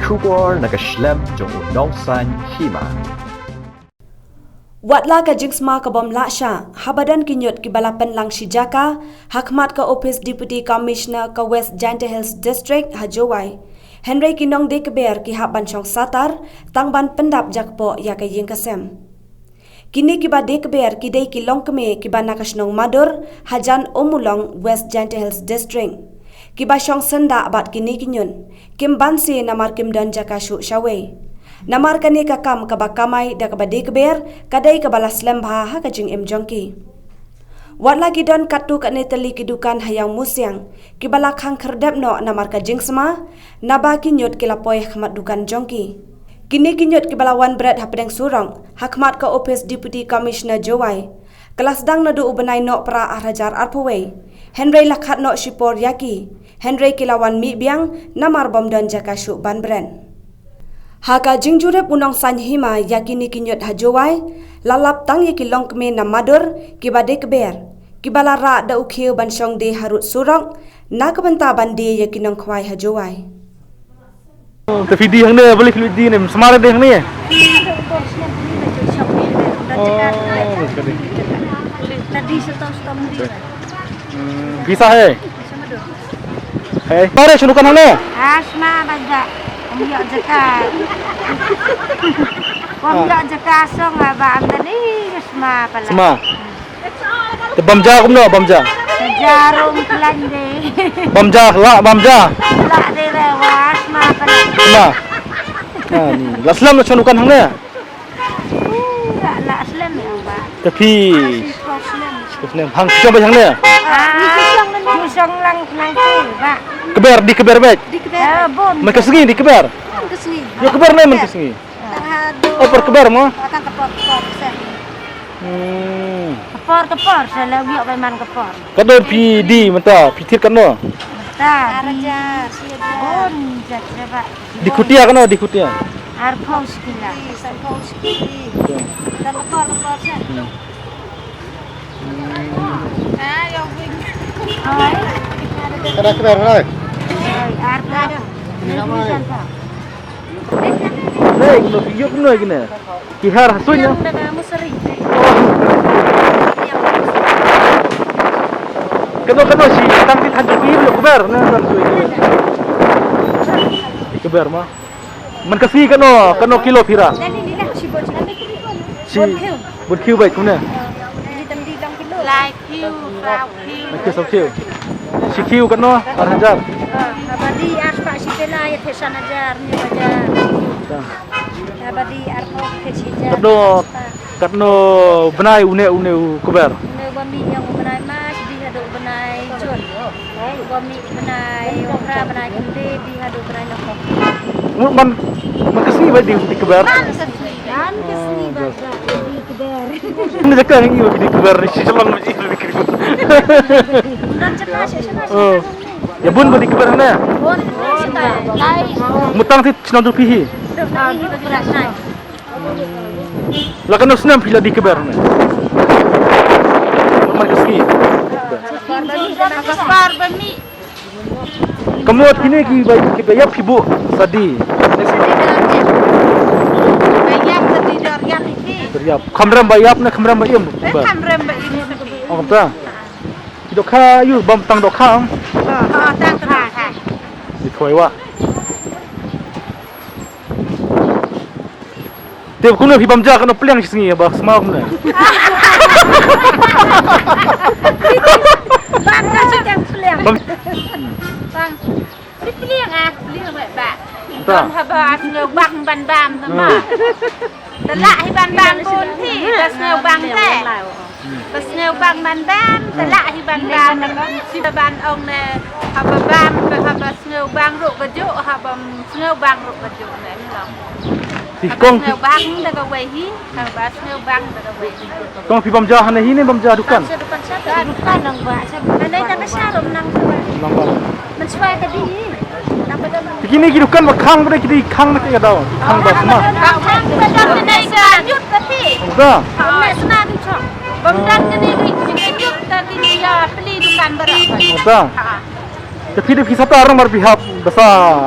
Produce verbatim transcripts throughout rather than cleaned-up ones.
Khubor na ka shlem jong u Nongsaiñ Hima. Watla ka jingsma ka bym lah shah, haba don ki ñiut kiba la pynlang shi jaka ha khmat ka ophis Deputy Commissioner ka West Jaintia Hills District ha Jowai, hynrei ki nongdie kber ki hap ban shong satar tang ban pyndap jakpoh ïa ka ïing ka sem. Kine kiba die kber ki dei ki longkmie kiba na ka shnong Madur, hajan Ummulong, West Jaintia Hills District. Kiba shong syndah bad kine ki ñiut kim banse namar kim don jaka shuh shawei. Namar kane ka kam kaba kamai da kaba die kber ka dei kaba la slem bha ha ka jingim jong ki. Watla ki don katto katne tylli ki dukan ha Ïawmusiang kiba la khang khyrdep noh namar ka jingsma, naba ki ñiut ki la poi ha khmat dukan jong ki. Kine ki ñiut kiba la wan bret hapdeng surok ha khmat ka ophis Deputy Commissioner Jowai ka la sdang naduh u bnai Nohprah ar hajar arphew wei, hynrei la khat noh shipor ïa ki, hynrei ki la wan mih biang namar bym don jaka shuh ban bret. Ha ka jingjurip u Nongsaiñ Hima ïa kine ki ñiut ha Jowai, la lap tang ïa ki longkmie na Madur kiba die kber, kiba la rah da u khiew ban shong die harud surok na ka bynta ban die ïa ki nongkhwai ha Jowai. Te phi die hangne, balei phi leit die ne, sma die hangne? Oh, ka die. Hmm, visa hai? Hai, pare shanu kan hangne? Ah, sma ba ja. Ym ïoh jaka. Ym ïoh jaka song ba am tani sma pala. Sma. Te bam ja kumno, bam ja? Te jarum klan de. Bam ja, la bam ja. La de re was ma pala. La. Ha ni, la slem la shanu kan hangne. La, la slem ya ba. Te phi. Slem. Hang shong ba hangne. Ah, shong lang lang tu ba. Kber, die kber beit. Die kber. Ah, bun. Man ka sngi die kber. Man ka sngi. Ïa kber ne man ka sngi. Tang haduh. Oh, por kber mo? Tang ka por, por, sen. Hmm. Ka por, ka por, sa la ïoh ba man ka por. Ka don phi die mynta, phi thied katno? Mynta. Ar hajar, shi hajar. Bun, jat, jat, ba. Die khutia katno, die khutia? Arphew shi kila. San phew shi kila. Tang ka por, ka por, sen. Hmm. Kada kber, kada. Oi, ar ka. Ni namai. Hei, kumno ki ïoh kumno kine? Ki har ha suiñ. Yang da ka musari. Kano kano shi tang ki than ki ïoh kber na na suiñ. Kber ma. Man ka sngi kano, kano kilo phi rah? Shi bun kiew beit kumne. Lai kiew, saw kiew. Lai kiew, saw kiew. Shi kiew kano, ar hajar. Haba die ar spah shi pela ïa te san hajar, hynñiew hajar. Haba die arphew te shi hajar. Kano, kano bnai une, une u kber? Une ba mih ïa u bnai March, die haduh bnai June. Ba mih bnai, u phra bnai kynde, die haduh bnai November. Mut man, man ka sngi ba die, die kber? Man ka sngi. Man ka sngi ba die kber. Ni jaka ngi ba die kber, shi shalong ba die kber. Nan jaka shi shalong. Oh. Ïa bun ba die kber ne? Bun, shi tai. Lai. Mut tang te shnong jong phi hi. Shnong jong phi ba die kber. La kano snem phi la die kber ne? Man ka sngi. Ka por ba mih. Ka mut kine kiba, kiba ïap phi buh sa die. Ba ïap sa die dor ïap phi. Dor ïap. Kham rem ba ïap ne kham rem ba im? Kham rem ba im. Oh, kumta. Ki dohkha ïa u bam tang dohkha. Oh, tang dohkha. Ki thoi wa. Te kumno phi bam ja kano pliang shi sngi ba sma kumno? Bam ja shi tang pliang. Bam. Bam. Shi pliang ah, pliang ba. Bam haba sngew bang ban bam ma. Te lah hi ban bam bun hi, ba sngew bang te. Ba sngew bang ban bam, te lah hi ban bam. Shi ban ong ne, haba bam, haba sngew bang ruh ka juh, haba sngew bang ruh ka juh ne. Hi kong. Sngew bang da kawei hi, haba sngew bang da kawei hi. Kong phi bam ja hangne hi ne bam ja dukan? Bam ja dukan sha. Dukan nang ba sha. Hangne ka sha rum nang sha. Nang ba. Mynshuwa ka dei hi. Te kine ki dukan ba khang ba dei ki dei khang na ka daw. Khang ba sma. Khang ba dei ka dei ka yut ka phi. Da. Khang ba sma du chong. Bam dan ka dei ki yut ka ki ya pli dukan ba da. Da. Te phi dei phi sata rang mar phi hap ba sa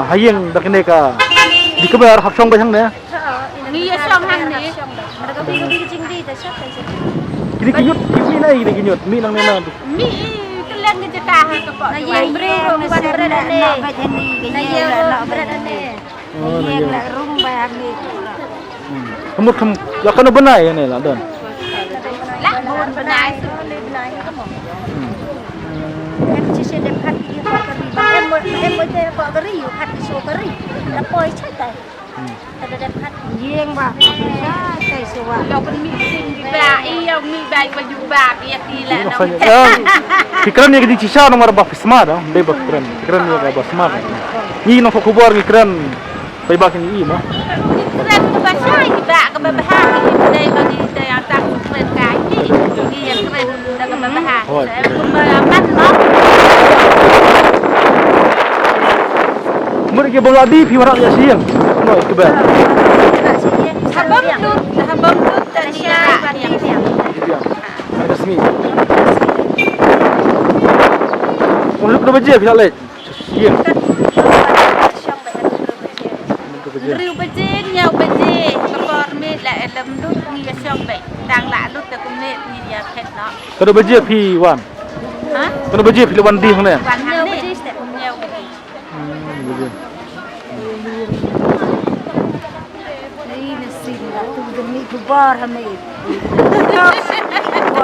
ha ïing da kane ka. Dih kber hap shong beit hangne. Ngi ïa shong hangne. Kine ki ñiut, ki mih na, kine ki ñiut, mih nangne na. Mih, i, kylleng ki jaka ha ka pok. Na ïing briew ruh wan bret hangne. Na ïing ruh bret hangne. Oh, na ïing. Ïing la rung bha hangne. Hmm. Ka mut kam, ïa kano bnai ïa ne la don? La bun bnai. Hmm. Em, shisien dep hat ki ïa ka ri. Em mo, em mo te ka ri, ïa hat ki shu ka ri. La poi chai tai. Hmm. Te dep hat. Ïing ba, sha tai shuwa. Ïa pun mih sing ba, ïa mih ba, ba ju ba, ïa ki la. Ïa, no. Ki kren ïa ki jingshisha namar ba phi sma da, dei ba kren. Ki kren ïa ka ba sma da. Ngi nongthoh khubor ngi kren. Paidbah kin i mo. Kren kaba shai, kiba, kaba bha, ki dei ba ki dei ïa tang kren kai ki. Ki ïa kren da kaba bha. Hooid. Sa kumba ïa man mo. Mut ki bym la dih phi wanrah ïa sien. Mo kaba. Habam tu, habam tu ta ïa. Ka sngi. Kum luk na baje phi la leit. Ïa. Hynriew baje, hynñiew baje, ka por miet la lem lut ngi ïa shong beit. Tang la lut te kumne ngi ïa phet noh. Katno baje phi wan? Ha? Katno baje phi la wan dih hangne? Wan hangne. Hynñiew baje. Hmm, baje. Ei, na sien la tu dang mih khubor ha me.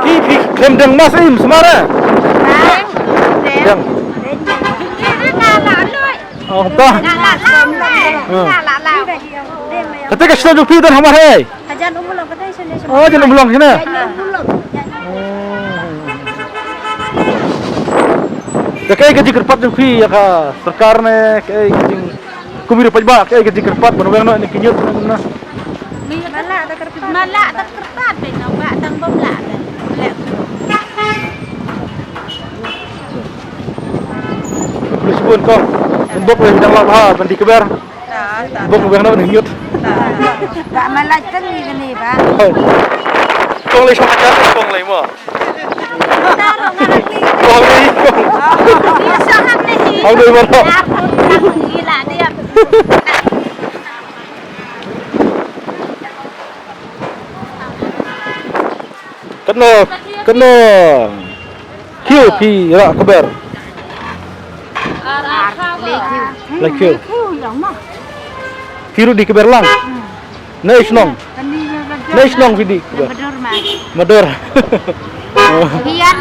Ki, ki khlem deng mas im, sma re? Ha? Deng. Deng. Deng. Oh, ta. Nga la lau, nga la lau. Kata ka shnong jong phi don hamar hai. Hajan Umlong kata shnong. Oh, Hajan Umlong shnong. Hajan Umlong. Oh. Te kaei ka jingkyrpad jong phi ïa ka sorkar ne, kaei ka jing Kum ïa u paidbah, kaei ka jingkyrpad ban weng noh ïa ki ñiut na. Ma lah da kyrpad. Ma lah da kyrpad beit noh ba tang bym lah beit. Leh. Khublei shibun kong. Bok lei dang lah bha ban dih kber. Bok weng noh ban ñiut. Ba ma lah tang ïa kane ba. Kong lei shong hajar kong lei mo. Katno, katno kiew phi rah kber? Lai kiew. Phi ruh dih kber lang. Nei shnong. Nei shnong phi dih kber. Madur ma. Madur. Phi ïa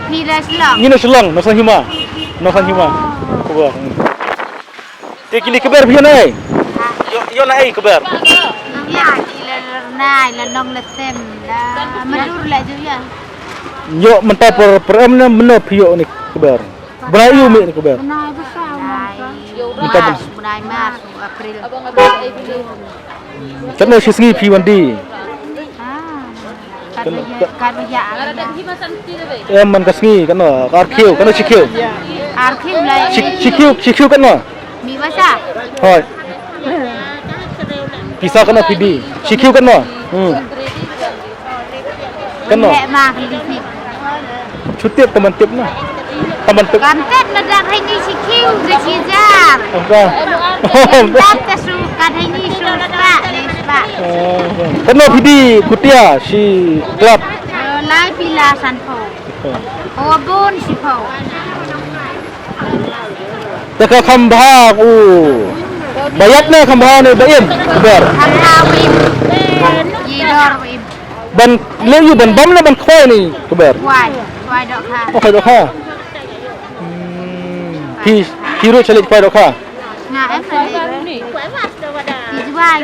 phi la shnong. Ngi na shnong, na shnong hima. Na shnong hima. Kber. Te kine kber phi ïa nei. Ïoh, ïoh na ei kber. Ïa ki la rnai la nong la tem la madur la ju ïa. Ïoh mynta por por em na mynno phi ïoh ni kber. Bnai ïu mih ni kber. Bnai ba saw. Mynta bnai March, April. Katno shi sngi phi wan dih? Em man ka sngi katno, ar kiew, katno shi kiew? Ar kiew lai. Shi kiew, shi kiew katno? Mi basa. Hoi. Pisa katno phi dih? Shi kiew katno? Hmm. Katno? Leh ma ka li phi. Shu tip, tang ban tip na. Tang ban tip. Kan tip na dak hai ni shi kiew, da shi jar. Dah ta su, kan hai ni su spah, ni spah. Katno phi dih kutia shi club? Lai pila san phew. O bun shi phew. Te ka kham bha u ba ïap ne kham bha ne ba im kber. Kham bha u im. Yi dor u im. Ban leh ïu ban bam ne ban khwai ne kber. Khwai, khwai dohkha. O khwai dohkha. Hmm. Phi, phi ruh sha leit khwai dohkha. Nga em sha leit. Phi jwai.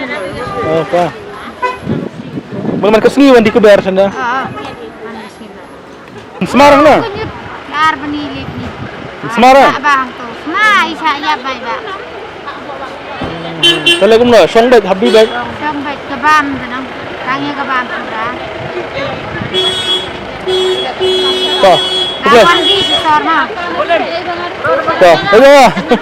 O ka. Man man ka sngi wan dih kber shen da. Sma rang na? Ar bani lip ni. Sma rang? Ba bang tu. Sma isa ya bai ba. Tale kum na shong bek habi bek. Shong bek kebam tu nang. Tangi kebam tu da. Ka. Awan di sor ma. Ka. Ayo.